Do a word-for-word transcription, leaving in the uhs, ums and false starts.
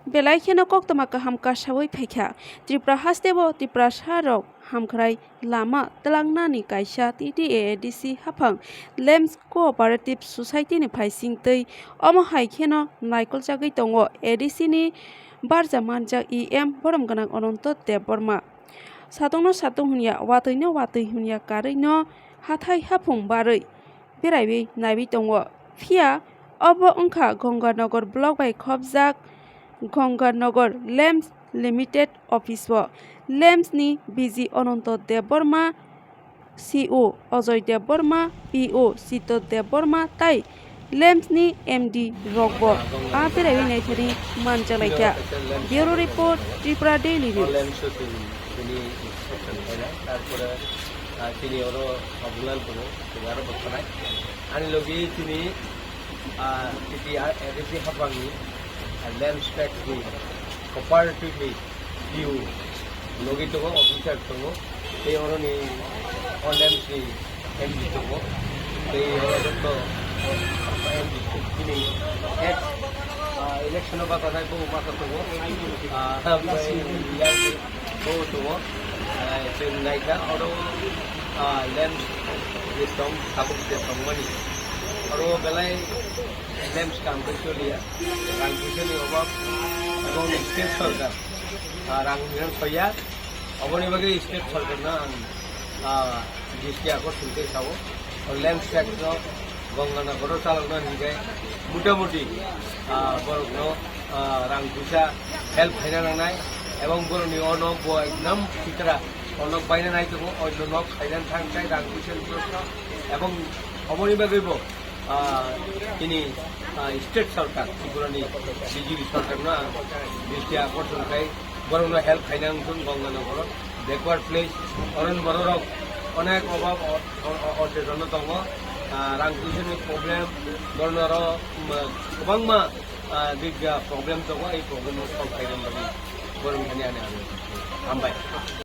Belai kheno koktwma kaham kasawi phaikha. Tripura hasteo Tiprasa rok hamkrai lama twlangnani kaisa T T A A D C haphang LAMPS Cooperative Society ni phaising twi omo hai kheno naikolchagwi tongo A D C ni barja manjak E M borom gwnang Ananto Debbarma. Satungno satung hwnya, watwino watwi hwnya, karwino hathai haphung barwi beraiwi naiwi tongo. Phiya obo wngkha Ganganagar block bai khopjak Ganganagar LAMPS Limited office o. LAMPS ni B G Ananto Debbarma, C O Ajoy Debbarma, P O Sito Debbarma tai LAMPS ni M D rokbo a beraiwi naithani manjalaikha. Bureau Report, Tripura Daily News. Tarpore, ah, chini oro Abulal bono, chini aro bwkhanai. Ani logi chini, ah, T T R A D C haphangni, ah, LAMPS Factory Cooperative ni P O logi tongo, officer tongo, tei oroni O LAMPS ni M D tongo, tei oro joto M D chini ex, ah, election o batanai bo masa tongo, ah, bo tongo, ah, chwng naikha oro, ah, LAMPS system, tabuk system mani oro belai LAMPS kam khe choliya, rang puisa ni obab, ebong state sorkar, ah, rang rang soya, oboni bagwi state sorkar no ang, ah, district akorson khe sao, o LAMPS Factory no Ganganagar o chalokna hinwi khe motamuti, ah, borok no, ah, rang puisa help khaina nangnai, ebong borok ni o nok bo ekdam pitra o nok baina nai tongo, o nok khaina thang khe rang puisa ni proshno, ebong oboni bagwi bo ah, chini, ah, state sorkar, Tripura ni B J P sorkar no ang bisti akorson khai, borok no help khaina wngthun Ganganagar o, backward place, oron borok rok onek obab o-, o-, o-, otejono tongo, ah, rang puisa ni problem, borok no aro, um, kwbangma, ah, big, ah, problem tongo, ei problem no solve khaina bagwi borok ni thani ani hambai.